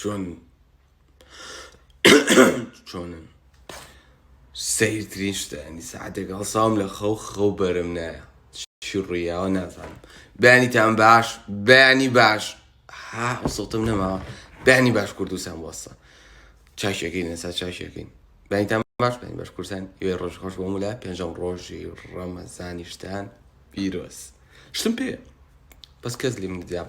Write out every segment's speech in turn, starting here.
چۆن چۆنن سەیرترین شتە ینی ساعتێک هەڵساوم لە خەو خەو بەرم نایە چی ڕوویاوە نازانم بەیانیتان باش بەیانی باش ها ئەو سەوتم نەماوە بەیانی باش کوردستان وەسە چاکیەکەین ئێستا چاکیەکەین بەیانیتان باش بەیانی باش کوردستان ئێوەی ڕۆژ خۆش بۆ مولا پێنجەم ڕۆژی ڕەمەزانیشتان پیرۆز شتم پێ بەس کەس لێم ندیا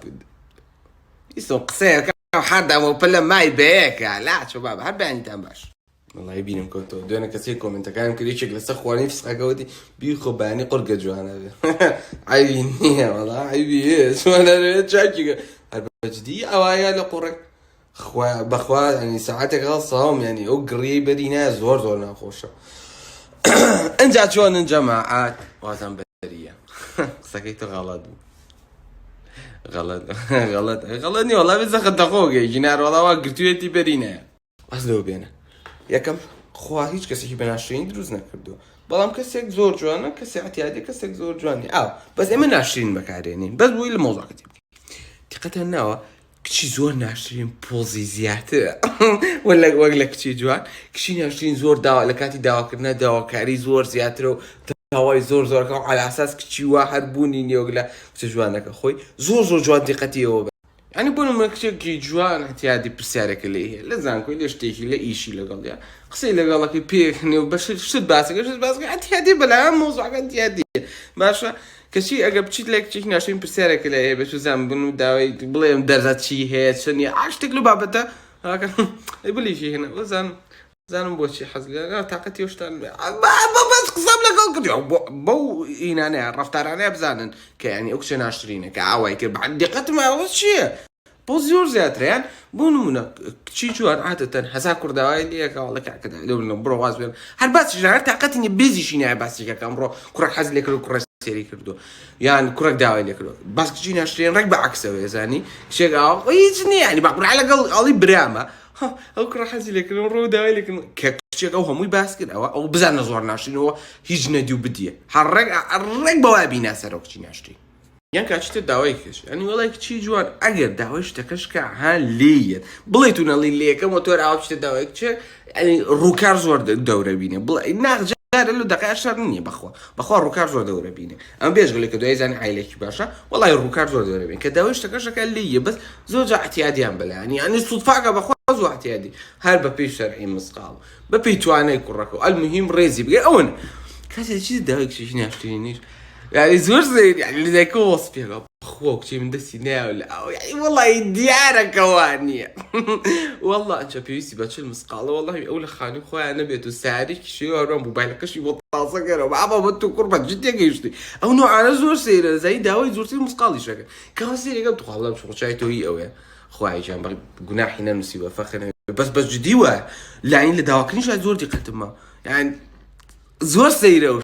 ئیسۆ قسەیەکە حەردەمە پلە مای بەیەکە لا چۆ بابە هەر بەیانیتان باش وەڵی بینم کەوتەوە دوێنە کەسێ کۆمنتەکانم کرد یەکێک لەسەر خواردنی فسقەکە وتی بیخۆ بەیانی قورگە جوانە بێ عەیبی نییە وەڵا عەیبی هەیە چۆنە چاکی هەر بەجدی ئەوایە لە قوڕێک خوا بەخوا ینی سەعاتێک هەڵساوم ینی ئەو گڕیەی بەری نایە زۆر زۆر ناخۆشە ئەنجا چۆنن جەماعات وازم بەریە قسەکەی تۆ غەڵەت بوو غەڵەت غەڵەت غەڵەت نیە وەڵا بێ زەخت دەخۆگەی ژینار وەڵا وا گرتوویەتی بەری نایە واز لەوە بێنە یەکەم خوا هیچ کەسێکی بە ناشرین دروست نەکردووە بەڵام کەسێک زۆر جوانە کەسێ اعتیادی کەسێک زۆر جوانی ئاو بەس ئێمە ناشرین بەکارێنین بەس بۆی لە مۆزاکە تێبگەین دیقەتان ناوە کچی زۆر ناشرین پۆزی زیاترە وەلە وەک لە کچی جوان کچی ناشرین زۆر داوا لە کاتی داواکردنە داواکاری زۆر زیاترە و داوای زۆر زۆرەکە و عەلاساس کچی وا هەر بوونی نییە وەک لە کچە جوانەکە خۆی زۆر زۆر جوان دیقەتیەوە بە یعنی بۆ نمونە کچێکی جوان اعتیادی پرسیارێکە لێی هەیە لە زانکۆی لە شتێکی لە ئیشی لەگەڵیا قسەی لەگەڵەکەی پێکنێ و بەش شت باسەکە شت باسەکە اعتیادی بەلایان مۆزوعەکە اعتیادی باشە کەچی ئەگە بچیت لای کچێکی ناشرین پرسیارێکە لای هەیە بێت زان بن و داوای بڵێم دەرزە چی هەیە چ نییە ئا شتێک لەو بابەتە ئەی بلیشی هێنا وەزانم زانم بۆچی حەز لێ تاقەتی ئەو شتان بەس قسەم لەگەڵ کردی بەو ئینانەیە ڕەفتارانەیە بزانن کە یعنی ئەو کچە ناشرینە کە ئاوای کرد بە دیقەتم ئەوە چییە بۆ زۆر زیاترە یان بۆ نمونە کچی جوان عادەتەن هەزار کوڕ داوای لێ ئەکا وەڵا کاکە لەو بڕۆ واز بێن هەر باسیش هەر تاقەتی نیە بێزیشی نایە باسی کاکە ئەمڕۆ کوڕێک حەز لێ کرد کوڕێک سێری کردو یان کوڕێک داوای لێ کردو باس کچی ناشرین ڕێک بە عەکسەوە زانی کچێک ئاوا هیچ نییە یعنی بە قورعە لەگەڵ ئەڵی برامە ئەو کوڕە حەزی لێ کردم ڕۆ داوای لێ کردم کە کچێک ئەو هەمووی باس کرد ئەوە ئەو بزانە زۆر ناشرینەوە هیچ نەدی و بدیە هەر ڕێک ڕێک بەوە بینا سەرەوە کچی ناشرین یان کاچیتە داوای کەش ینی وڵای کچی جوان ئەگەر داوای شتەکەش کە ها لێیەت بڵێ تو نەڵی لێکەم و تۆر ئاو بچتە داوای کچێ ینی ڕووکار زۆر دەورە بینێ بڵێ ناخ جارە لە دەقەیە شەر نییە بەخوا بەخوا ڕووکار زۆر دەورە بینێ ئەم بێژگە کە دوای زانی عایلێکی باشە وڵای ڕووکار زۆر دەورە بین کە داوای شتەکەشەکە لێیە بەس زۆر جا اعتیادیان بەلایانی ینی سوودفاکە بەخوا زۆر اعتیادی هەر بەپێی شەرعی مسقاڵ بەپێی توانای کوڕەکە و المهم ڕێزی بگەی ئەوەن کەسێ چیز داوای کچێکی ناشرینیش یعنی زۆر زەیر یعنی لە دایکە وەسپێکە بخوا کچی من دەستی نایە لە ئەو یعنی وەڵی دیارە کەوا نییە والله ئەنجا پێویستی بە چل مسقاڵە وەڵی ئەو لە خانی خۆیان نەبێت و سارێکی شێوە هەروان موبایلەکەشی بۆ تازە کەرەوە بابا بە تو کوڕ بە جدی گەیشتی ئەو نوعانە زۆر سەیرە زای داوای زۆرتر مسقاڵیش دەکەن کەوا سەیرەکەم توخوا بڵێم چڕچای تۆیی ئەوەیە خوایە گیان بە گوناحی نەنووسی بە فەخر نەبێ بەس بەس جدی وایە لاین لە داواکردنیش زۆر دیقەتم ما یان زۆر سەیرە و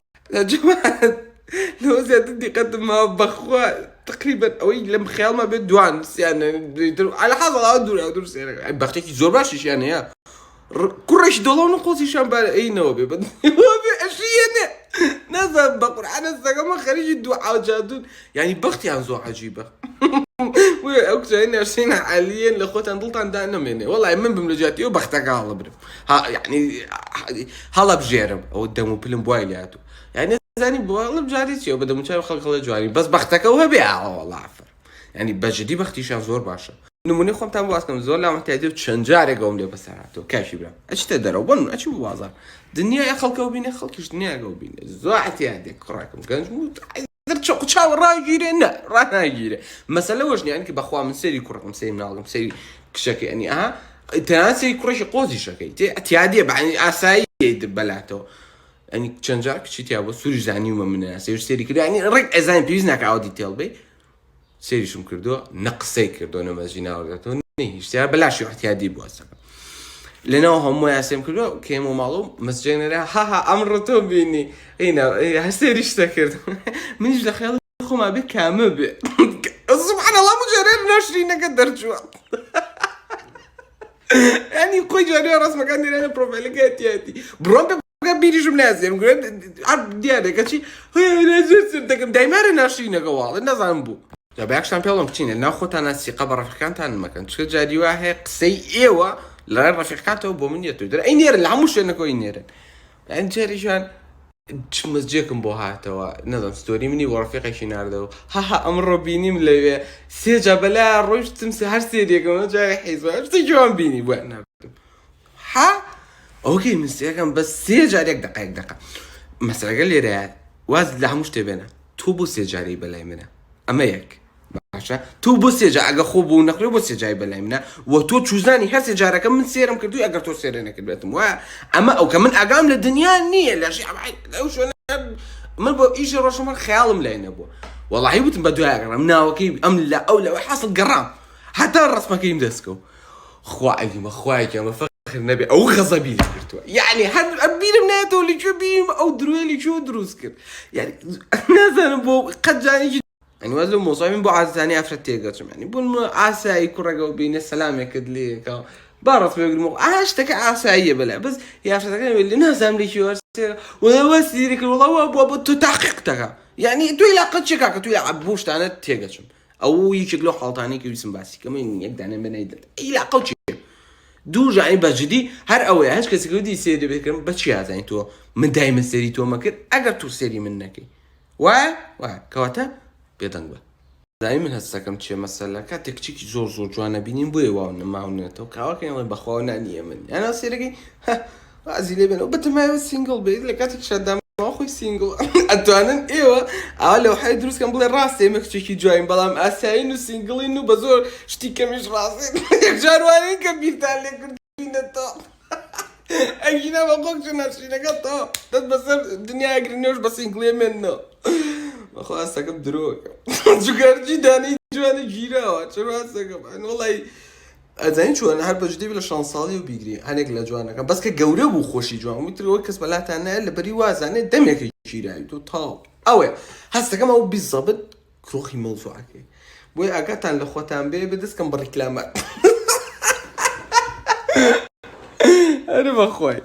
جەماعەت لەوە زیاتر دیقەتم ما بەخوا تقریبا ئەوەی لەم خەیاڵما بێت دوان سیان تر على حاصل ئەوە دوور ئەو دوور سەیرە بەختێکی زۆر باشیشیان هەیە کوڕێکی دۆڵەو نقۆزیشان بار ئەینەوە بێ بێ ئەشیێنێ نازانم بە قورعانە سەگەمە خەریکی دوعا و جادوون یعنی بەختیان زۆر عەجیبە ئەو کچانەی ناشرین عالیەن لە خۆتان دڵتان دا نەمێنێ وەڵای من بم لە جیاتی ئەو بەختەکە هەڵەبرم ها یعنی هەڵەبژێرم ئەو دەم و پلم بوای لاتو یعنی زانی بۆڵم جاری چیە بە دەموچاوی خەڵک هەڵێ جوانی بەس بەختەکە و هەبێ ئاوە وەڵا عەفەر یعنی بەجدی بەختیشان زۆر باشە نمونەی خۆمتان بۆ باسکەم زۆر لام احتیاجی و چەند جارێک ئەوم لێ بەسەر هاتووە کاکی برام ئەچیتە دەرەوە بۆ نمونە ئەچی بۆ بازاڕ دنیای خەڵکەوە بینێ خەڵکیش دنیاگەوە بینێ زۆر احتیاجێک کوڕێکم گەنج بوو در چۆ چاو ڕاگیرێ نە ڕاناگیرێ مەسەلە وەش نییە کە بەخوا من سەیری کوڕەکەم سەیری مناڵەکەم سەیری کچەکەی ئەنی ئەها تەنانەت سەیری کوڕێکی قۆزیشەکەی تێ اعتیادیە بەعنی ئاسایی بەلاتەوە ئەنی چەند جار کچی تیا بۆ سووری زانیومە منە سەیر سەیری کرد ینی ڕێک ئەزانین پێویست ناکە ئەوە detail بی سەیریشم کردووە نە قسەی کردووە نە مەزی ناوەگرتەوە نە هیچ تیا بەلاشی احتیادی بووە سەکە لەناو هەموو یاسێم کردووە کێم و ماڵ و مەسجێنەرە هاها ئەمڕۆ تۆ بینی ئینا هەر سەیری شتە کرد منیش لە خەیاڵی خۆما بێ کامە بێ سبحان الله مجرد ناشرینەکە دەرچووە ینی خۆی جارێ ڕسمەکان دیرانە پرۆفایلەکە تیاتی بڕۆم پێ بکە بیریشم نازێم دیارە کەچی دەکەم دایمارە ناشرینەکە واڵە نەزانم بوو. جا با یەکشتان پێڵم بچینە ناو خۆتانە سیقە بە ڕەفیقەکانتان مەکەن چونکە جاری وا هەیە قسەی ئێوە لە ڕێی ڕەفیقەکانتەوە بۆ من یەتەوە دەر ئەی نێرن لە هەموو شوێنەکەەوە نێرن یان جاریشان چ مەسجێکم بۆ هاتەوە نەزانم story منی بۆ ڕەفیقێکی ناردەوە هەها ئەمڕۆ بینیم لەوێ سێ جا بەلا ڕۆیشتم سێ هەر سێریەکەم جارێ حیزبە شتێکی وام بینی بۆیان ناردم ها okay من سێکەم بەس سێ جار یەک دقە یەک دقە مەسەلەکە لێرەیە واز لە هەموو شتێ بێنە تۆ بۆ سێ جارەی بەلای منە ئەمە یەک باشە تۆ بۆ سێ جار ئەگە خۆ بوو نەخرێ بۆ سێ جای بەلای منە و تۆ چوزانی هەر سێ جارەکە من سێرم کردووی ئەگەر تۆ سێرە نەکردبێتم وایە ئەمە ئەو کە من ئاگام لە دنیا نییە لە ژی ئەو شوێنە من بۆ ئیشی ڕۆژم هەر خەیاڵم لای نەبووە وەڵاهی وتم بە دوای گەڕام ناوەکەی ئەم لە ئەو لەوە حەسڵ گەڕام هەتا ڕسمەکەیم دەستکەوت خوا ئەگیمە خوایەکی ئەمە فەخر نەبێ ئەو غەزەبی لێ گرتووە یعنی هەر بیرم نایەتەوە لە کوێ بیم ئەو درۆیە لە کوێ دروست کرد یعنی نازانم بۆ قەت جارێکی یعنی واز لەو مۆزای من بۆ عادەتانی ئافرەت تێگەچم یعنی بۆ نمونە ئاسایی کوڕەکە و بینە سەلامێکت لێکە با ڕەسمێک بگرم و ئا شتەکە ئاساییە بەلا بەس یافرەتەکە لە نازانم لە کوێ وەرسێ وە سیری کرد وەڵا وا بووە بۆ تۆ تاقیق دەکا یعنی تۆ علاقەت چیە کاکە تۆ بۆ شتانە تێگەچم ئەو یەکێک لەو حاڵتانەی کە ویستم باسی کەم یەک دانە بەنای دڵ عیلاقە و چیە دوو ژانی بە جدی هەر ئەوەیە هەچ کەسێک وتی سێری بکەم بە چی ئازانی تۆ من دایمە سێری تۆ مەکرد ئەگەر تۆ سێری من نەکەی وایە وایە کەواتە بێدەنگ بە زانی من هەستەکەم چیە مەسەلە کاتێک کچێکی زۆر زۆر جوانە بینیم بۆیە واو نەماونێتەوە کاوەکەی ئەڵێ بەخوا نانیە من یانە سێرەکەی وازی لێ بێنەوە بەتەمایەوە single بێت لە کاتێک شادام خۆی single ئەتوانن ئێوە ئاوا لەوحای دروست کەم بڵێ ڕاستە ئێمە کچێکی جوین بەڵام ئاسایین و single ین و بە زۆر شتی کەمیش ڕاستین یەکجار وانین کە بیرتان لێ کردوینەتەوە ئەگینا بە خۆ کچە ناشرینەکە تۆ دەست بەسەر دنیا گرنەوەش بە single ێ مێنەوە بەخوا هەستەکەم درۆکە چونکە هەرچی دانەی جوانە گیراوە چۆن هەستەکەم وەڵی ئەزانی چۆن هەر بە جدی لە شان ساڵی و بیگری هەنێک لە جوانەکە بەس کە گەورە بوو خۆشی جوان وترەوە کەس بەلاتان نایە لە بەری وازانێ دەمێکە گیراوی تۆ تاو ئەوەیە هەستەکەم ئەو بیزەبت کرۆخی مەوزوعەکەی بۆیە ئاگاتان لە خۆتان بێ بە دەستکەم بە ڕیکلامات ئەرە بەخوای.